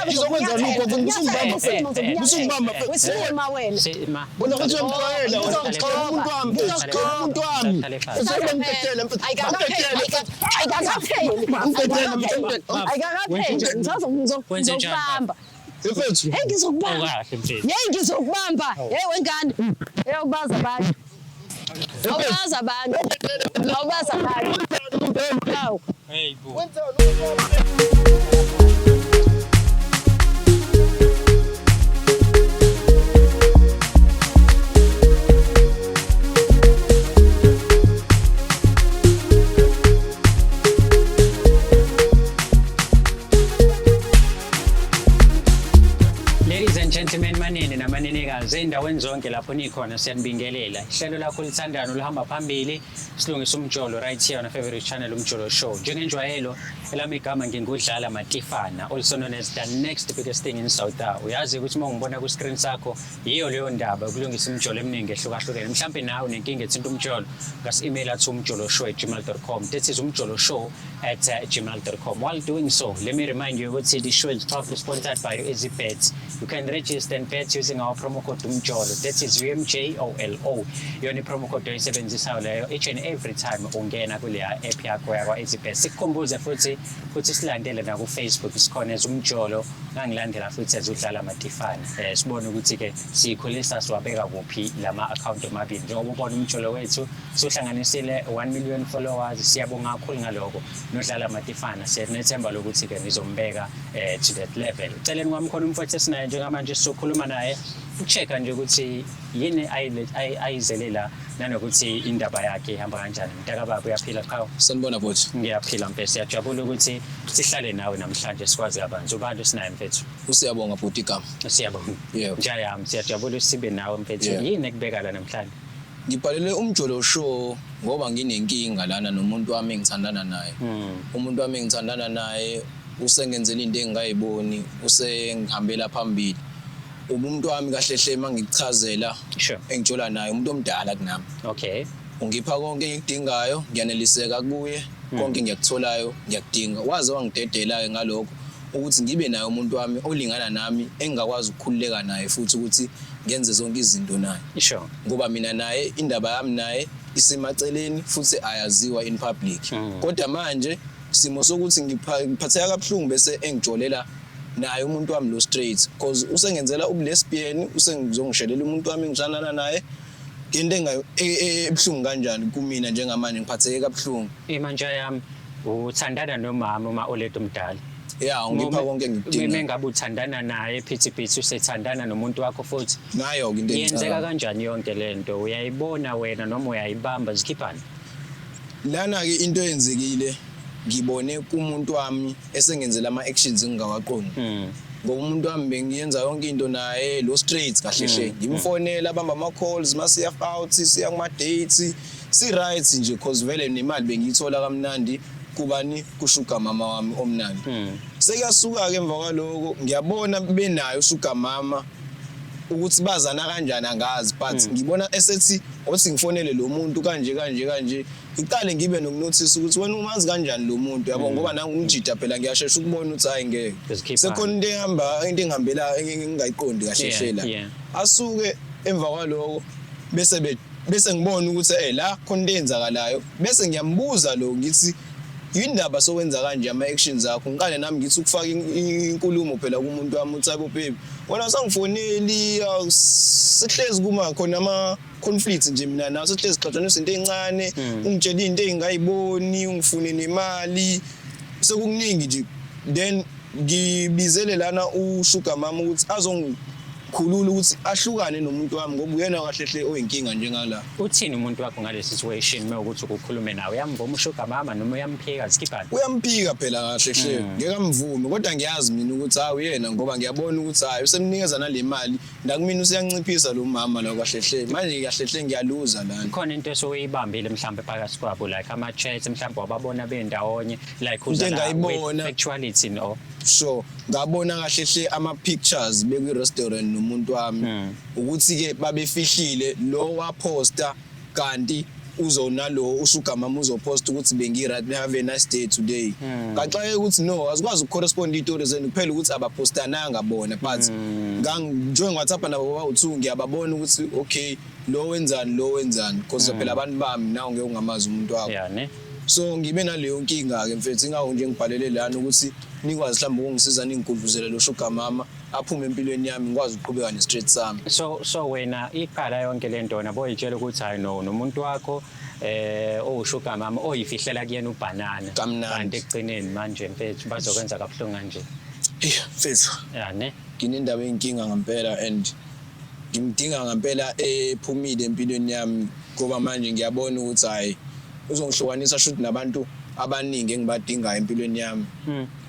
Ngizokwenza lupho mfethu, usungibamba mfethu. Usungibamba mfethu. Wesilima wena. Ma. Wena uthi uyamxwayela wena. Ngizokuxoba. Umuntu wami mfethu. Umuntu wami. Usengimtetele mfethu. Ayikakapheli. Ayikakapheli. Ngimtetele mfethu. Ayikakapheli. Wenze njani, Ngizokubamba. Mfethu. Hey ngizokubamba. Awukahle mfethu. Hey ngizokubamba. Hey wengane. Hey awubazi abantu. Awubazi abantu. Awubazi abantu. Hawu. Hey bo. Ladies and gentlemen, manene namanenekazi endaweni zonke lapho nikhona siyanibingelela. Ihlelo lakho lithandana olihamba phambili silungisa umjolo right here on our favorite channel Umjolo Show. Njengenjwayelo elami igama ngingudlala Matifana, also known as the next biggest thing in South Africa. Uyazi ukuthi uma ungibona ku screen sakho yiyo leyo ndaba ukulungisa imijolo eminingi ehlukahlukene. Mhlambe nawe unenkinga ethinta umjolo, ngasi-email at umjoloshow@gmail.com. That is umjoloshow@gmail.com. While doing so, let me remind you ukuthi this show is proudly sponsored by EasyBet. You can register and bet using our promo code UMJOLO. That is UMJOLO. Yona i-promo code oyisebenzisayo leyo each and every time ungena kuleya app yakho yakwa EasyBet. Sikukhumbuze futhi ukuthi silandele naku-Facebook sikhona as uMjolo ngangilandela futhi as udlala Matifana. Sibone ukuthi ke siyikhulisa siwabeka kuphi lama account omabili. Njengoba ubona umjolo wethu suhlanganisile 1 million followers, siyabonga kakhulu ngaloko. Nodlala Matifana siyanethemba lokuthi ke nizombeka to that level. Celeni kwami khona umfowethu esinaye njengamanje sizokhuluma naye uku-check-a nje ukuthi yini ayizele la nanokuthi indaba yakhe ihamba kanjani. Mntakababa uyaphila qhawe? Sanibona bhuti. Ngiyaphila mfethu, siyajabula ukuthi sihlale nawe namhlanje sikwazi kabanzi. Ubani esinaye mfethu? Usiyabonga bhuti igama. Siyabonga. Yebo. Njayami, siyajabula ukuthi sibe nawe mfethu. Yeah. Yini ekubeka la namhlanje? Ngibhalele Umjolo Show ngoba nginenkinga lana nomuntu wami engithandana naye. Umuntu wami engithandana naye usengenzela into engingayiboni, usengihambela phambili. Umuntu wami kahle hle mangikuchazela engitshola naye umuntu omdala kunami. Ungipha konke engikudingayo, ngiyaneliseka kuye, konke ngiyakutholayo, ngiyakudinga. Waze wangidedela-ke ngalokho ukuthi ngibe naye umuntu wami olingana nami engingakwazi ukukhululeka naye futhi ukuthi ngenze zonke izinto naye. Ngoba mina naye indaba yami naye isemaceleni futhi ayaziwa in public. Kodwa manje simo sokuthi ngiphatheka kabuhlungu bese engijolela naye umuntu wami lo straight because usengenzela ubulesbian, usengizongishelela umuntu wami engithandana naye into ebuhlungu kanjani kumina njengamanje ngiphatheke kabuhlungu. Imanje yami uthandana nomama uma oletha umdala. Yeah, ungipha konke engikudingayo. Uma ngabe uthandana naye phithiphithi usethandana nomuntu wakho futhi. Nayo ke into Yenzeka kanjani yonke lento? Uyayibona wena noma uyayibamba zikhiphani? Lana ke into eyenzekile ngibone kumuntu wami esengenzela ama actions engingawaqondi. Ngoba umuntu wami bengiyenza yonke into naye lo straight kahle hle. Ngimfonela abamba ama calls masiya out siya kuma dates si right nje cause vele nemali bengiyithola kamnandi kubani kushuga mama wami omnandi. Sekuyasuka ke emva kwaloko ngiyabona benayo ushuga mama ukuthi bazana kanjani angazi but ngibona esethi othi ngifonele lo muntu kanje kanje kanje ngiqale ngibe nokunothisa ukuthi wena umazi kanjani lo muntu yabo ngoba nangu umjida phela ngiyashesha ukubona ukuthi hayi ngeke Uzikhiphani. sekhona into ehamba into engihambela engingayiqondi kahle Yeah, hle la yeah. asuke emva kwaloko bese ngibona ukuthi la khona into eyenzakalayo bese ngiyambuza lo ngithi yindaba sokwenza kanje ama actions akho ngiqale nami ngithi ukufaka inkulumo phela kumuntu wami uthi hayibo baby wena usangifoneli sihlezi kuma khona ama conflicts nje mina nawe sihlezi sixatshaniswa into encane ungitshela into engingayiboni ungifune nemali sekukuningi nje then ngibizele lana usugar mama ukuthi azongikhulula ukuthi ahlukane nomuntu wami ngoba uyena kahle hle oyinkinga njengala. Uthini umuntu wakho ngale situation uma ukuthi ukukhulume nawe uyamvuma usugar mama noma uyamphika zikhiphani? Uyamphika phela kahle hle ngeke amvume kodwa ngiyazi mina ukuthi hayi uyena ngoba ngiyabona ukuthi hayi usemnikeza nale mali ndakumina useyanciphisa lo mama lo kahle hle manje kahle hle ngiyaluza lana. Khona into esuyibambile mhlawumbe phakathi kwabo like ama chats mhlawumbe wababona bendawonye like Into uza la with engayibona- actuality no. Sure ngabona kahle hle ama pictures bekwi restaurant nomuntu wami ukuthi ke babefihlile lo waposta kanti Uzonalo usugar mama uzopost ukuthi bengi-right, have a nice day today. Ngaxakeka ukuthi no, azikwazi ukucorrespond iy'tori zenu kuphela ukuthi abapostananga bona, but njengoba ngiWhatsApp nabo bawu-two, ngiyababona ukuthi okay, lo wenzani, lo wenzani, because phela abantu bami nawe ngeke ungamazi umuntu wakho. Yeah, ne. So ngibe naleyo nkinga-ke mfethu, ingakho nje ngibhalele lana ukuthi nikwazi mhlawumbe ukungisiza, ningigudluzele lo sugar mama aphume empilweni yami, ngikwazi ukuqhubeka ne-straight sami. So wena iqala yonke lento, wena boyitshela ukuthi hayi no, nomuntu wakho owusugar mama oyifihlela kuyena ubhanana. Kamnandi. Kanti ekugcineni manje mfethu bazokwenza kabuhlungu kanje. Eh, mfethu, Ya ne. Nginendaba eyinkinga ngempela and ngimdinga ngempela ephumile empilweni yami, ngoba manje ngiyabona ukuthi hhayi, uzongihlukanisa shuthi nabantu abaningi engibadingayo empilweni yami.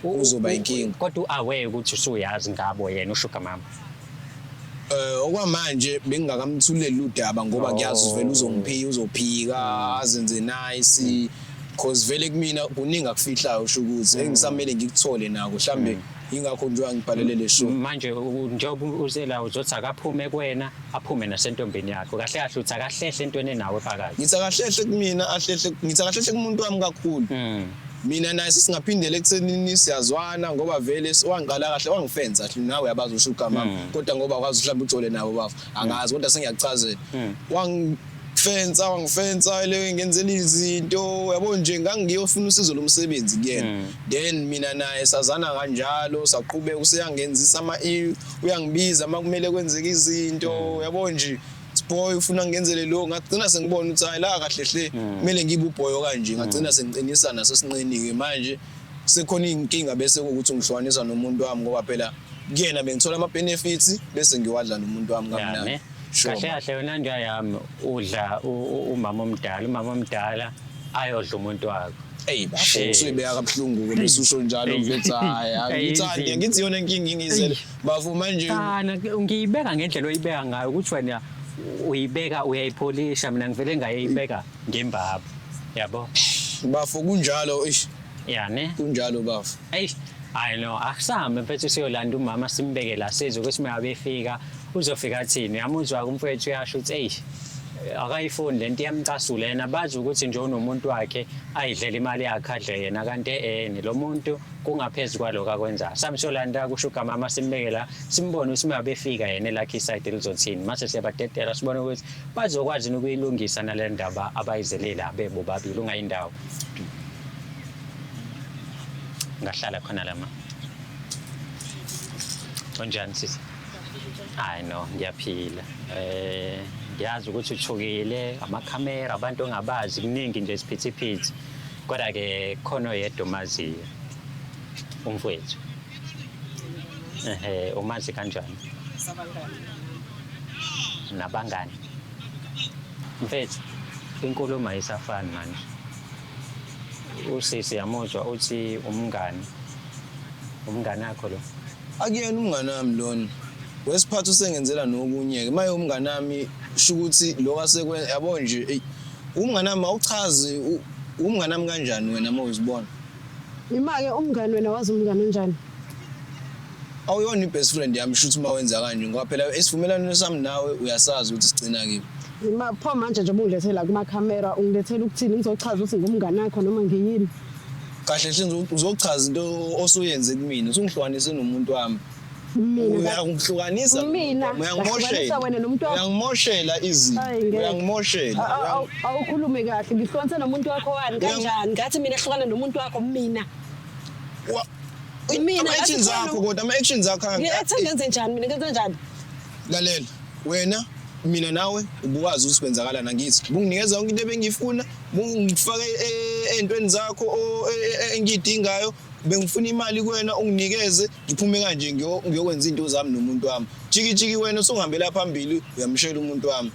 Kuzoba inkinga. Kodwa u-aware ukuthi usuyazi ngabo yena usugar mama? Okwamanje bengingakamthuleli udaba ngoba ngiyazi ukuthi vele uzongiphika, uzophika azenze nice, cause vele kumina kuningi akufihlayo, usho ukuthi engisamele ngikuthole nako mhlambe, ingakho njengoba ngibhalele le show. Manje njengoba uze la, uzothi akaphume kuwena, aphume nasentombini yakho. Kahle kahle uthi akahlehle entweni enawe phakathi. Ngithi akahlehle kumina, ahlehle, ngithi akahlehle kumuntu wami kakhulu. Mina naye sesingaphindela ekuthenini siyazwana, ngoba vele wangiqala kahle, wangifensa kahle, nawe uyabazi usugar mama, kodwa ngoba akwazi mhlawumbe ujole nabo bafu, angazi, kodwa sengiyakuchazela, wangifensa, wangifensa le, ngenzela izinto, yabo nje, ngangiyofuna usizo lomsebenzi kuyena, then mina naye sazana kanjalo, saqhubeka, useyangenzisa ama, uyangibiza uma kumele kwenzeke izinto, yabo nje, boy, ufuna ngenzele lo, ngagcina sengibona ukuthi hayi, la kahle hle kumele ngibe ubhoyo kanje, ngagcina sengiqinisa naso sinqeni-ke manje sekhona iy'nkinga, bese kuwukuthi ngihlukanisa nomuntu wami, ngoba phela kuyena bengithola ama-benefits bese ngiwadla nomuntu wami Ya kamnandi. ne. Sure. Kahle kahle wena nja yami, udla umama omdala, umama omdala ayodla umuntu wakho. Eyi bafo, Shit. usuyibeka kabuhlungu-ke bese usho njalo Eyi. mfethu, hhayi, Eyi, angithandi, inzima. angithi yona inkinga ingizele bafo manje. Cha, ngiyibeka ngendlela oyibeka ngayo, ukuthi wena uyibeka uyayipholisha, mina ngivele ngayibeka ngembaba. Yabo? Bafo, kunjalo, eish. Ya ne. Kunjalo bafo. Eyi, hayi no, akusahambe mfethu siyolanda umama simbeke la, sizwe ukuthi uma befika uzofika athini. Uyamuzwa umfowethu uyasho ukuthi eyi, akayifuni lento, iyamcasula yena, bazi ukuthi nje unomuntu wakhe ayidlela imali yakhe, adle yena, kanti lo muntu kungaphezu kwalokho akwenzayo. Sami siyolanda kushuga mama simbeke la, simbone ukuthi uma befika yena elakhe isayidi lizothini. Mase siyabadedela, sibone ukuthi bazokwazi yini ukuyilungisa nale ndaba abayizele la bebobabili. Ungayindawo. Ngahlala khona la ma. Unjani sisi? Hayi no, ngiyaphila. Ngiyazi ukuthi uthukile, amakhamera, abantu ongabazi, kuningi nje isiphithiphithi. Kodwa ke khona oyedwa omaziyo. Umfowethu. Ehhe, umazi kanjani? Nabangani. Mfethu, inkulumo ayisafani manje. Usisi yamuzwa uthi umngani. Umngani wakho lo. Akuyena umngani wami lona wesiphathu, usengenzela nokunye-ke maye umngani wami, sho ukuthi lokho asekwenza, yabo nje, eyi, umngani wami awuchazi umngani wami kanjani wena uma uzibona? Ima-ke, umngani wena wazi umngani onjani? Awuyona i-best friend yami shuthi uma wenza kanje, ngoba phela isivumelwano sami nawe uyasazi ukuthi sigcina kiphi. Ima pho manje, njengoba ungilethela kumakhamera, ungilethela ukuthini? Ngizochaza ukuthi ngumngani wakho noma ngiyini? Kahle hle uzochaza into osuyenze kumina, usungihlukanise nomuntu wami. Mina Uyangihlukanisa Mina, uyangimoshela. ngahlukanisa wena nomuntu wakho? Uyangimoshela izinto. Hayi, ngeke. Uyangimoshela. Awukhulume kahle, ngihlukanise nomuntu wakho wani? Kanjani ngathi mina hlukana nomuntu wakho mina? Mina Ama-actions ngathi akho, kodwa ama-actions akho Ngithi ngenze njani mina, ngenze njani? Lalela wena, mina nawe ubuwazi ukuthi kwenzakalani, angithi bunginikeza yonke into ebengiyifuna, bungifake ey'ntweni zakho engiyidingayo, bengifuna imali kuwena unginikeze, ngiphume kanje ngiyokwenza iy'nto zami nomuntu wami, jiki jiki wena usungihambela phambili, uyamshela umuntu wami.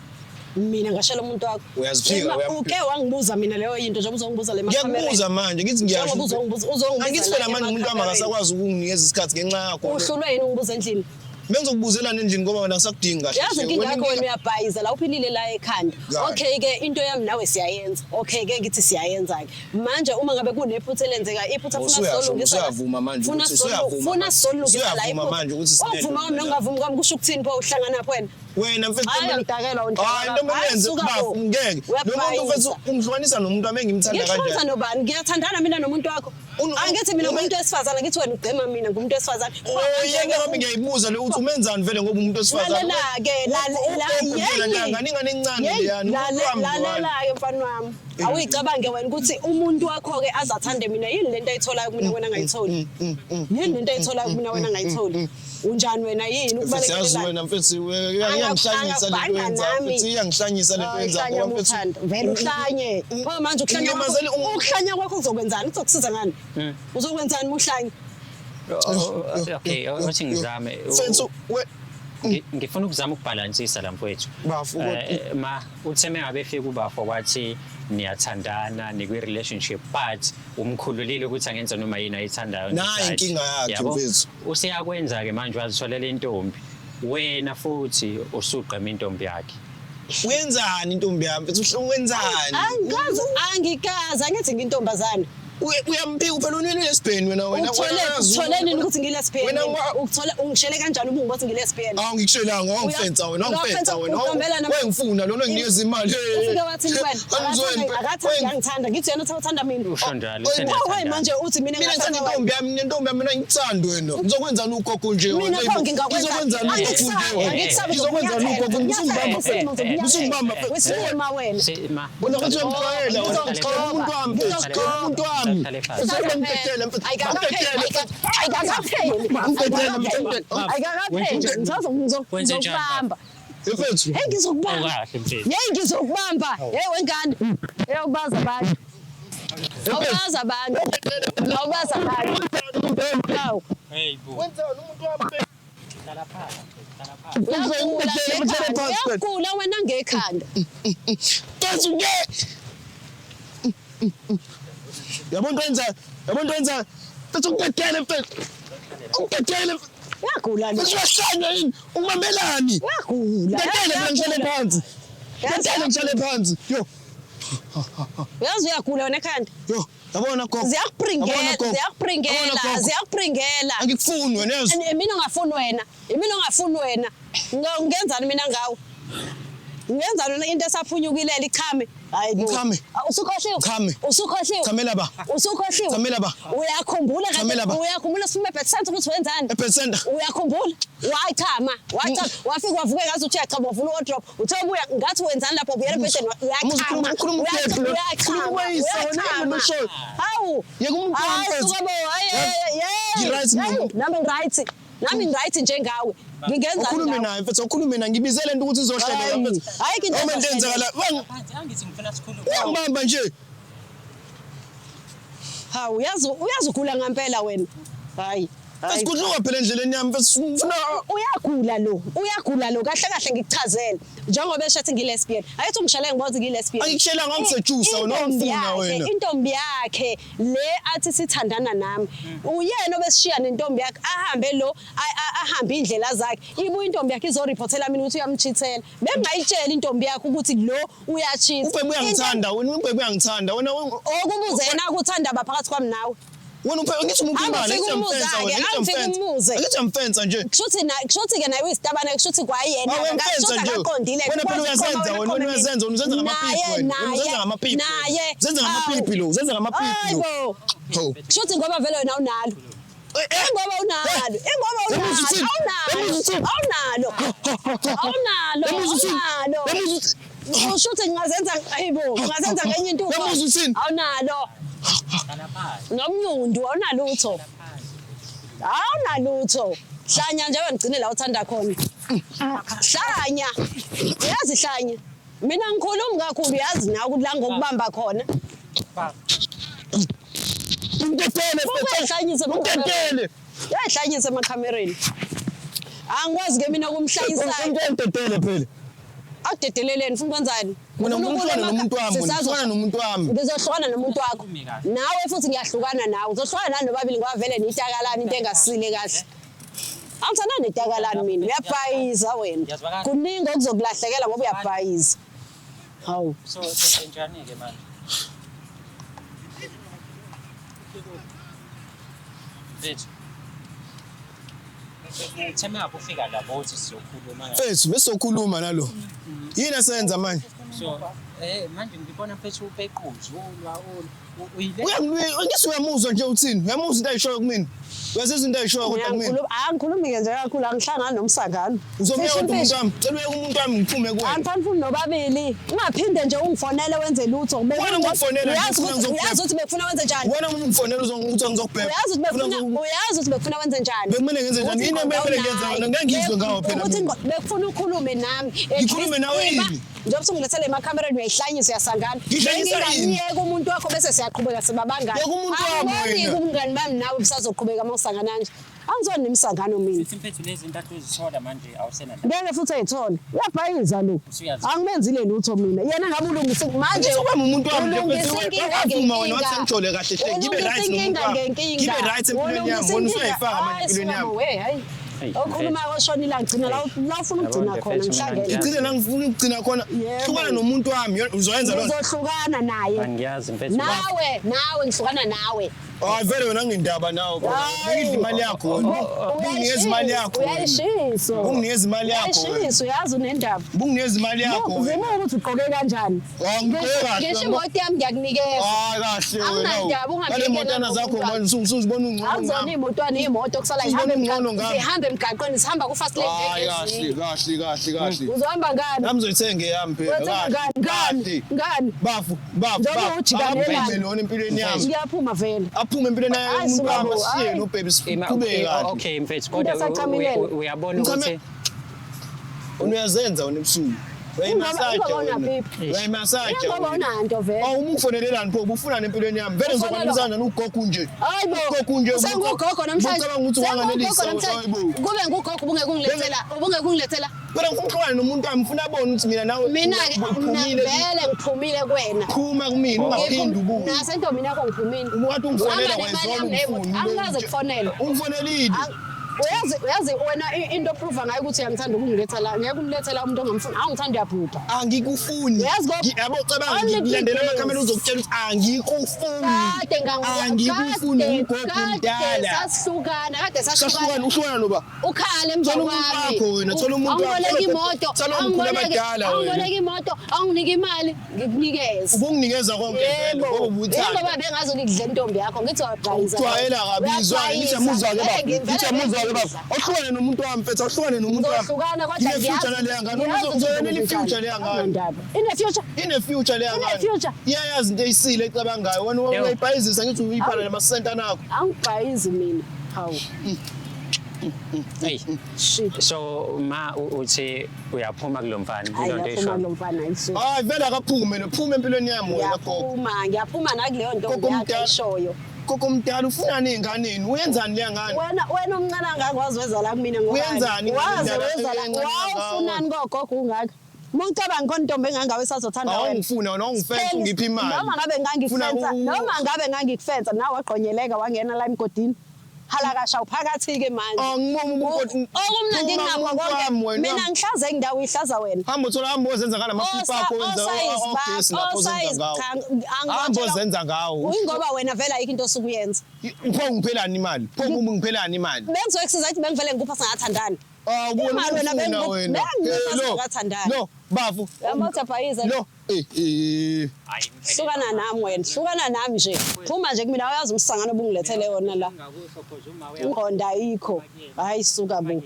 Mina ngashela umuntu wakho? Uyaziphika, Uma uke wangibuza mina leyo into njengoba uzongibuza le Ngiyakubuza manje, ngithi ngiyasho. Njengoba uzongibuza Angithi la phela manje umuntu wami emakhamereni. akasakwazi ukunginikeza isikhathi ngenxa yakho. Uhlulwe yini ungibuza endlini? Bengizokubuzelana endlini ngoba wena ngisakudingi kahle. Yazi inkinga Wena yakho, wena uyabhayiza la, uphilile la ekhanda? Kahle. Okay ke, into yami nawe siyayenza, okay ke, ngithi siyayenza ke manje, uma ngabe kunephutha elenzeka, iphutha Oh, funa usuyasho, sizolungisa usuyavuma manje funa usuyavuma funa manje. sizolungisa la Usuyavuma iphutha. manje ukuthi sinento Ukuvuma kwami mina. nokungavumi kwami kusho ukuthini pho? Uhlangana phi wena? Wena mfethu Hayi, ngidakelwa wena. Hayi ntombi Hayi, yenze suka bafu bo. ngeke. Lo muntu mfethu Uyabhayisa. ungihlukanisa nomuntu wami engimthanda Ngihlukanisa kanjani. nobani? Ngiyathandana mina nomuntu wakho. Angithi mina ngumuntu wesifazane, ngithi wena ugqema mina ngumuntu wesifazane. Oh yeke wami ngiyayibuza le ukuthi umenzani vele ngoba umuntu wesifazane. Lalela-ke, la ingane encane leyani. Lalela-ke mfana wami. Awuyicabange wena ukuthi umuntu wakho-ke aze athande mina yini lento ayitholayo kumina wena angayitholi? Yini lento ayitholayo kumina wena angayitholi? Unjani wena yini Mfethu yazi wena mfethu iyangihlanyisa lento oyenzayo mfethu iyangihlanyisa lento oyenzayo ngoba mfethu vele uhlanye ngoba manje ukuhlanya kwakho ukuhlanya kwakho kuzokwenzani kuzokusiza ngani uzokwenzani uma uhlanya Okay othi ngizame mfethu ngifuna ukuzama ukubhalansisa la mfowethu bafo ma uthe mengabe efika ubafo wathi niyathandana nikwi-relationship but umkhululile ukuthi angenza noma yini ayithandayo Nayi inkinga yakhe mfethu. Useyakwenza-ke manje wazitholela intombi wena futhi usugqema intombi yakhe. Wenzani intombi yami mfethu wenzani? Angikaze angikaze angithi ngintombazane. Uyamphika phela unini lesbian wena wena uthole nini ukuthi ngilesbian ukuthola ungishele kanjani uma ngibathi ngilesbian Awu ngikushelanga wangifensa wena wangifensa wena wengifuna lona nginikeza imali ufike wathini wena akathandi angithanda ngithi yena uthanda mina usho njalo Hawu manje uthi mina mina ngithanda intombi yami nentombi yami mina ngikuthanda wena ngizokwenzani ugogo nje wena mina pho ngingakwenza ngizokwenzani ugogo nje wena ngizokwenzani ugogo ngisungibamba ngisungibamba wesilima wena bona ukuthi uyamxwayela wena umuntu wami umuntu wami usengimtetele ayikakapheli ayikakapheli ngizokubamba mfethu hey ngizokubamba hey ngizokubamba hey wengane hey ubaza abantu awubaza abantu awubaza abantu hawu hey bo wenzani umuntu wami hlala phansi hlala phansi uyagula wena ngekhanda mfethu ke yabona into yenza yabona into yenza mfethu ungidedele mfethu ungidedele uyagula lo mfethu uyahlanya yini ungibambelani uyagula dedele mina ngihlale phansi dedele ngihlale phansi yo uyazi uyagula wena ekhanda yo yabona gogo ziyakupringela ziyakupringela ziyakupringela angikufuni wena yezwa mina ongafuni wena imina ongafuni wena ngenzani mina ngawe ngenzani wena into esaphunyukilela ichame hayi bo Uchame. Usukhohliwe Uchame. usukhohliwe Chamela ba usukhohliwe Chamela ba uyakhumbula Chamela ba. uyakhumbula siphume ebet center ukuthi wenzani ebet center uyakhumbula wachama wachama wafika wavuka ngathi uthi uyachama wavula wardrobe uthe ubuya ngathi wenzani lapho ubuyela ebhedeni uyachama Ukhuluma ukhuluma uyachama ukweyisa wena uyachama usho hawu yeka umuntu wami hayi mfethu suka bo hayi Ngi-right mina. nami ngi-right nami ngi-right njengawe ngingenzani ukhulume ngawe? naye mfethu ukhulume naye ngibizele into ukuthi izohleleka Hayi. mfethu Ayikho into Noma into ezohleleka. eyenzakala Angithi ngifuna sikhulume. uyangibamba nje hawu uyazi uyazugula ngempela wena hayi hayi. Esikudluka phela endleleni yami mfethu ngifuna uyagula lo uyagula lo kahle kahle ngikuchazele njengoba esho ethi ngilesbian ayithi ungishele ngibona ukuthi ngilesbian Angikushelanga, wangisejusa wena, Intombi wangifuna yakhe, wena. intombi yakhe le athi sithandana nami uyena obesishiya nentombi yakhe ahambe lo ahambe indlela zakhe ibuye intombi yakhe izoriphothela mina ukuthi uyamchithela bengingayitsheli intombi yakhe ukuthi lo uyachitha ubhebe uyangithanda wena ubhebe uyangithanda wena okubuze yena akuthanda ba phakathi kwami nawe wena uphe ngithi umuntu imali Angifike ngithi umuze-ke, uyamfensa wena ngithi angifike uyamfensa umuze. ngithi uyamfensa nje kushuthi na kushuthi ke naye uyisitabane kushuthi kwayena Awu, uyamfensa nje. akaqondile Wena phela uyazenza wena, wena uyazenza, wena uzenza ngamapipi wena. Wena uzenza ngamapipi wena. naye Uzenza ngamapipi lo, uzenza ngamapipi lo. hayibo Hawu. kushuthi ngoba vele wena unalo Eh, eh. ingoba unalo ingoba Yamuza uthini? unalo Yamuza uthini? awunalo awunalo Yamuza uthini? awunalo Yamuza uthini? ushuthi ngingazenza hayibo ngingazenza ngenye into Yamuza uthini? awunalo nomnyundu awunalutho awunalutho hlanya nje wena ngigcine la uthanda khona hlanya uyazi hlanya mina ngikhulumi kakhulu yazi nawe ukuthi la ngokubamba khona Ungidedele mfethu. Uyahlanyisa Ungidedele. uyahlanyisa emakhamereni angikwazi ke mina ukumhlanyisa Ungidedele phela. akudedeleleni ufuna ukwenzani Mina Ufuna ngifuna ukulwa nomuntu wami, wena, Sisazo- ngifuna nomuntu wami. ngizohlukana nomuntu wakho nawe futhi ngiyahlukana nawe uzohlukana nani nobabili ngoba vele niyitakalani into engasile kahle angithandani netakalani mina uyabhayiza wena Ngiyazwakala. kuningi okuzokulahlekela ngoba uyabhayiza hawu So senjani ke manje? Mfethu. Uthe maphi ufika lapho uthi sizokhuluma. Mfethu besizokhuluma nalo. Yini asenza manje? So manje ngibona mfethu upequza ulwa uyile. Uyangisi uyamuzwa nje uthini? Uyamuzwa into ayishoyo kumina. Uyazizwa into ayishoyo kodwa kumina. Angikhulumi-ke nje kakhulu, angihlangani nomsangano. Uzomyeka kodwa umuntu wami. Cela uyeke umuntu wami ngiphume kuwena. Angifanifuni nobabili. Ungaphinde nje ungifonele wenze lutho. Wena ungifonela nje Uyazi ufuna ukuthi ngizokubheka. uyazi ukuthi bekufuna wenze njani. Wena uma ungifonela uzokuthi ngizokubheka. Uyazi ukuthi bekufuna wenze njani. Bekumele ngenze njani? Ukuthi Yini inqondo ekumele ngenze? awunayo. Ngeke ngizwe ngawo phela Ukuthi mina. bekufuna ukhulume nami. At Ngikhulume least nawe yini? Njengoba usungilethele emakhamereni uyayihlanyisa uyasangana. Ngihlanyisa yini? Ngingayeka umuntu wakho bese siyaqhubeka sibabangani. Yeka umuntu wami Angiboni wena. ubungani bami nawe busazoqhubeka uma usangana nje. Angizwani nemisangano mina. Sithi mfethu lezi zinto uzithola manje awusenandaba. Ngeke futhi ayithole. Uyabhayiza lo. Usuyazi. Angimenzile lutho mina. Yena ngabe ulungise manje Uzoba umuntu wami nje ulungisa mfethu. inkinga Wavuma wena wathi ngenkinga. sengijole kahle hle. Ngibe Ulungisa right nomuntu inkinga wami. ngenkinga. Ngibe right empilweni yami. Ulungisa Wena inkinga. usuyayifaka manje Hayi, empilweni yami. suka bo, we, hayi. Hey, Okhuluma oshonile agcina la la ufuna ukugcina Yabona, khona mfethu, ngihlangene. mina Ngigcine la ngifuna ukugcina khona. Yebo. Hlukana nomuntu wami. Uzoyenza lona. Ngizohlukana naye. Angiyazi mfethu. Nawe ngihlukana nawe. Hayi vele wena nginendaba nawe bro. Hayi. Ngidla imali yakho wena. Unginikeza imali yakho. wena. Uyayishisa. Unginikeza imali yakho wena. Uyayishisa uyazi unendaba. Unginikeza imali yakho wena. Zibuka ukuthi ugqoke kanjani. Ah, ngigqoke kahle. Ngisho imoto yami ngiyakunikeza. Hayi kahle wena. Anginandaba, ungangena Ngale motana zakho nomuntu manje usuzibona ungcono. Akuzona ngami. iy'motwana iy'moto kusala Uzibona ungcono ngami. zihambe emgaqweni zihamba ku-fast lane Hayi kahle kahle kahle kahle. Uzohamba ngani? Nami ngizoyithenga eyami phela. Uyothenga ngani? Ngani? Ngani? Bafu, bafu, Njengoba bafu. ujikanelana. Aphume lona empilweni yami. Ngiyaphuma vele. Aphume empilweni yami Hayi, umuntu suka wami bo, asiyeni hayi. ubhebe siqhubeke kahle. Okay mfethu kodwa Into esachamilele. uyabona Ngichame- ukuthi Wena uyazenza wena ebusuku. Uyayimasaja Ingoba wena. unapipi. Uyayimasaja. Ingoba wena. unanto vele. Awu uma ungifonelelani pho ubufunani empilweni yami? Vele Ufonelwa- ngizokwamisana nogogo nje. Hayi bo. Ugogo nje. Usengugogo namhlanje. Ucabanga ukuthi Sengugogo wanganelisa. namhlanje. Hayi bo. Kube ngugogo ubungeke ungilethela, ubungeke ungilethela. Kodwa ngifuna ukuhlukana nomuntu wami, ngifuna abone ukuthi mina nawe Mina-ke mina uphumile. vele ngiphumile kuwena. Phuma kumina ungaphindi ubuye. Nasentombini yakho ngiphumile. Wathi ungifonela Uhamba nemali wayizolo yami neyimoto. ungifuni. Angikaze kufonele. Ungifonelile. Uyazi wena into oprova ngayo ukuthi uyangithanda ukungiletha la. Ngeke umlethela umuntu ongamfuni. Awungithandi uyabhubha. Angikufuni. Uyazi kodwa- Yabo cabanga Only ngilandela three amakhamera days. uzokutshela ukuthi angikufuni. Kade Angikufuni ugogo omdala. Sasihlukana, kade Sahlukana sahlukana. uhlukana noba. Ukhale emva Thola umuntu kwami. wakho wena, thola umuntu wakho. Awungiboleki imoto. Thola omkhulu abadala wena. Awungiboleki imoto, awunginike imali, ngikunikeze. Ubunginikeza konke vele ngoba Yebo. ubuthanda. Yingoba bengazi ukudla intombi yakho, ngithi wabhayiza. Ujwayela kabi izwane, ngithi amuzwa ke baba. Ngithi amuzwa ke baba. Awuhlukane nomuntu wami mfethu, awuhlukane nomuntu wami. Ngizohlukana kodwa Ine future naleya ngane. Uzoyonela i-future leya ngane. Anginandaba. Ine future. Ine future leya ngane. Ine future. Iyayazi into eyisile ecabangayo. Wena Yebo. uyayibhayizisa ngithi uyiphala namasentana akho. Angibhayizi mina. Hawu. hey Shit. so ma uthi uyaphuma kulo mfana Hayi kulo nto ngiyaphuma eshoyo. kulo mfana ayisuka. Hayi vele akaphume no, phuma empilweni yami wena gogo. Ngiyaphuma, ngiyaphuma nakuleyo ntombi Gogo yakhe omdala. ayishoyo. Gogo omdala ufunani ey'nganeni? Uyenzani leya ngane? Wena omncane angaka waze weza la kumina ngoba. Uyenzani ingane Waze endala- weza la. encane Wawufunani kogogo ungaka? Uma ucabanga khona intombi engangawe isazothanda wena. Awungifuna wena awungifensa ungipha imali. Noma ngabe Ufuna ngangikufensa, noma ngabe ngangikufensa nawe wagqonyeleka wangena la emgodini. Halakasha uphakathi-ke manje. Angiboni ubukoti. Okumnandi Phuma nginakho kumuntu wami konke. wena. Mina ngihlaza indawo ihlaza wena. Hamba uthola hamba ozenza ngala maphupha akho wenza ogesi lapho ozenza ngawo. Hamba ozenza ngawo. Uyingoba wena vele ayikho into osuke uyenza. Pho ngiphelani imali? Pho kuma ngiphelani imali? Bengizokusiza ukuthi bengivele ngikupha singathandani. Ah ubona Imali wena ufuna wena. bengikupha Eh, lo, singathandani. Lo bafu. Uyabona bhayiza. Lo eh eh. Hayi mfethu. Hlukana nami wena, hlukana nami nje. Phuma nje kumina uyazi umsangano obungilethele wona la. Ngakusho cause uma Ingqondo ayikho. Hayi suka bo.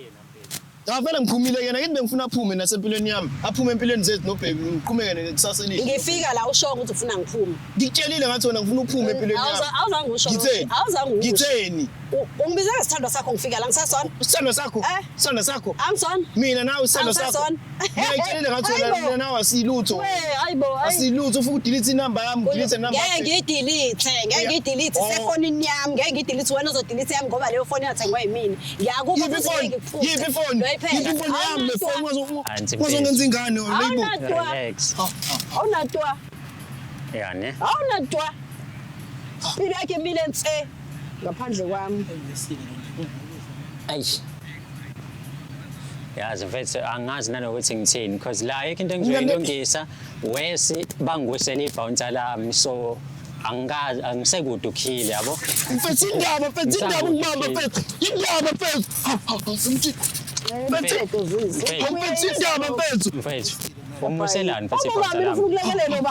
Ah vele ngiphumile yena ngithi bengifuna aphume nasempilweni yami. Aphume empilweni zethu nobheki ngiqhumeke nekusasa elihle. Ngifika la usho ukuthi ufuna ngiphume. Ngikutshelile ngathi wena ngifuna uphume empilweni yami. Awuzange usho. Ngitheni? Awuzange usho. Ngitheni? Ungibize ngesithandwa sakho ngifika la ngisasona. Isithandwa sakho? Eh? Isithandwa sakho? Angisona. Mina nawe isithandwa sakho. Angisasona. Ngiyayitshelile ngathi wena Hayibo. mina nawe asilutho. We hayibo hayi. Asilutho ufuna udelete inamba yami, udelete inamba. Ngeke ngiyidelete, ngeke ngiyidelete Oh. sefonini yami, ngeke ngiyidelete wena uzodelete yami ngoba leyo foni yathengwa yimina. Ngiyakupha Yiphi futhi ifoni? ngeke ngikuphuthe. Yiphi ifoni? Loyiphela. Yiphi ifoni yami le Awunatwa. foni Anti wazongenza ingane wena hayibo. Awunatwa. Relax. Awunatwa. Yeah ne. Awunatwa. Impilo yakhe imile nse ngaphandle kwami. Ayi. Yazi mfethu angazi nanokuthi ngithini because la ayikho into engizoyilungisa wesi bangiwisela ibhouncer lami so Angikazi angisekude ukhile yabo. Mfethu indaba mfethu indaba ukubamba mfethu. Indaba mfethu. Hawu hawu mfethu. Mfethu Mfethu indaba mfethu. Mfethu. Umuselani mfethu Uma ibhonsa mina lami. ufuna ukulekelela ba.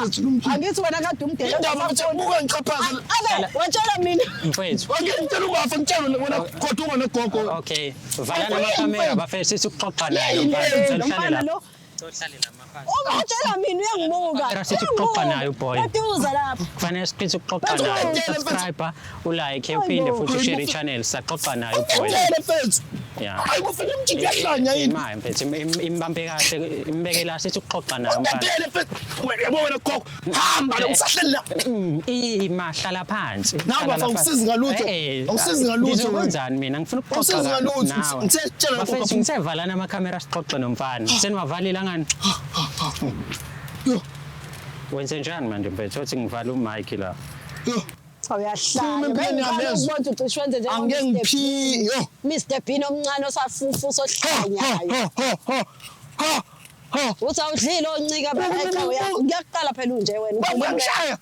Angithi wena kade umdela. Indaba mfethu buka ngichaphaza. Abe watshela mina. Mfethu. Ake ngitshela ubafa ngitshela wena kodwa nogogo. Okay. Valani amakhamera bafethu sithi ukuxoxa naye lo Yini mfana. le? Lo Uhlale mfana la. lo. Uma utshela mina uyangibuka. Kamera sithi ukuxoxa naye uboy. Uyaduza lapha. Kufanele siqithe ukuxoxa Mfethu, naye. ungidele, mfethu. Subscribe, ulike, uphinde Hayibo. futhi ushare i-channel. Saxoxa naye uboy. Ngitshela mfethu. Yeah. Hayi kufika umjiki uyahlanya yini? Imali mfethu imbambe kahle imbekela sithi ukuxoxa naye umfana. Ngitshela mfethu. Wena yabo wena gogo. Hamba lo usahleli la. Ima hlala phansi. Nawe Hlala bafo, phansi. awusizi ngalutho. Eh, eh, Awusizi ngalutho Ngizokwenzani mina ngifuna ukuxoxa Awusizi ngalutho. nawe. Ngithe tshela gogo. Bafethu ngisevalana amakhamera sixoxe nomfana. Seniwavalile angani? Yo. Wenze njani manje mfethu othi ngivala umic la. Yo. Cha uyahlanya. Phuma empilweni yami, Bengiqala yezwa. ukubona ukuthi ucishe wenze njengo Angeke Mr. ngiphi. Yo. Mr Bean omncane osafufusa Ha ha ohlanyayo. ha ha ha. Ha. Uthi awudlile oncika ba cha uyaqala phela unje wena. Uyangishaya.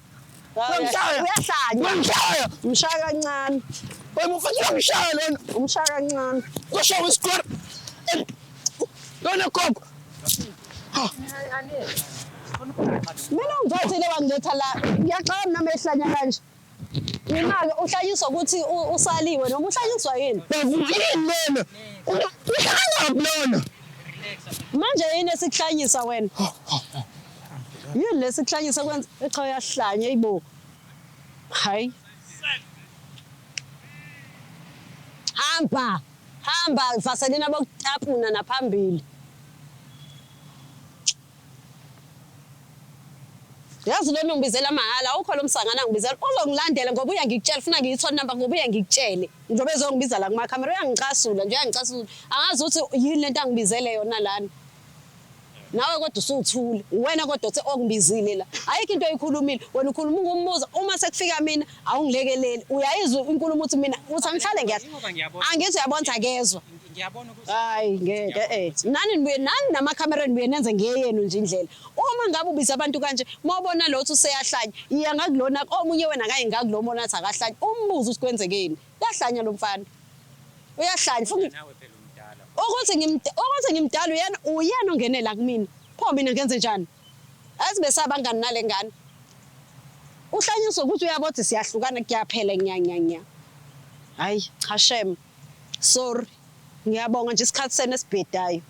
Uyangishaya. Uyahlanya. Uyangishaya. Umshaya kancane. Wena mfethu uyangishaya lona. Umshaya kancane. Kusho isikole. Lona gogo. Mina ungiphathile wangiletha la. Ngiyaqala mina mehlanya kanje. Mina-ke uhlanyiswa ukuthi usaliwe noma uhlanyiswa yini? Yini lena? Uhlala lona. Manje yini esikuhlanyisa wena? Yini lesikuhlanyisa kwenza cha uyahlanya ayibo. Hayi. Hamba. Hamba vaselina bokutapuna naphambili. Yazi lona ungibizela mahhala awukho lo msangana ngibizela uzongilandela ngoba uyangikutshela funa ngiyithole number ngoba uyangikutshele njengoba ezongibiza la kumakhamera uyangicasula nje uyangicasula angazi ukuthi yini lento angibizele yona lana nawe kodwa usuthule wena kodwa uthi ongibizile la ayikho into oyikhulumile wena ukhuluma ukumbuza uma sekufika mina awungilekeleli uyayizwa inkulumo uthi mina uthi angihlale ngiyahla angithi uyabona ukuthi akezwa Ngiyabona ukuthi Hayi ngeke eh nani nibuye nani namakhamera nibuye nenze ngeyenu nje indlela uma ngabe ubiza abantu kanje mawubona lo uthi useyahlanya iya ngakulona omunye wena akayi ngakulo mona athi akahlanya umbuzo ukuthi kwenzekeni uyahlanya lo mfana uyahlanya futhi nawe phela umdala. ukuthi ukuthi ngimdala uyena uyena ongenela kumina pho mina ngenze njani azi besabangani nale ngane uhlanyiswa ukuthi uyabona siyahlukana kuyaphela nya nya nya hayi cha shem sorry ngiyabonga nje isikhathi senu esibhedayo.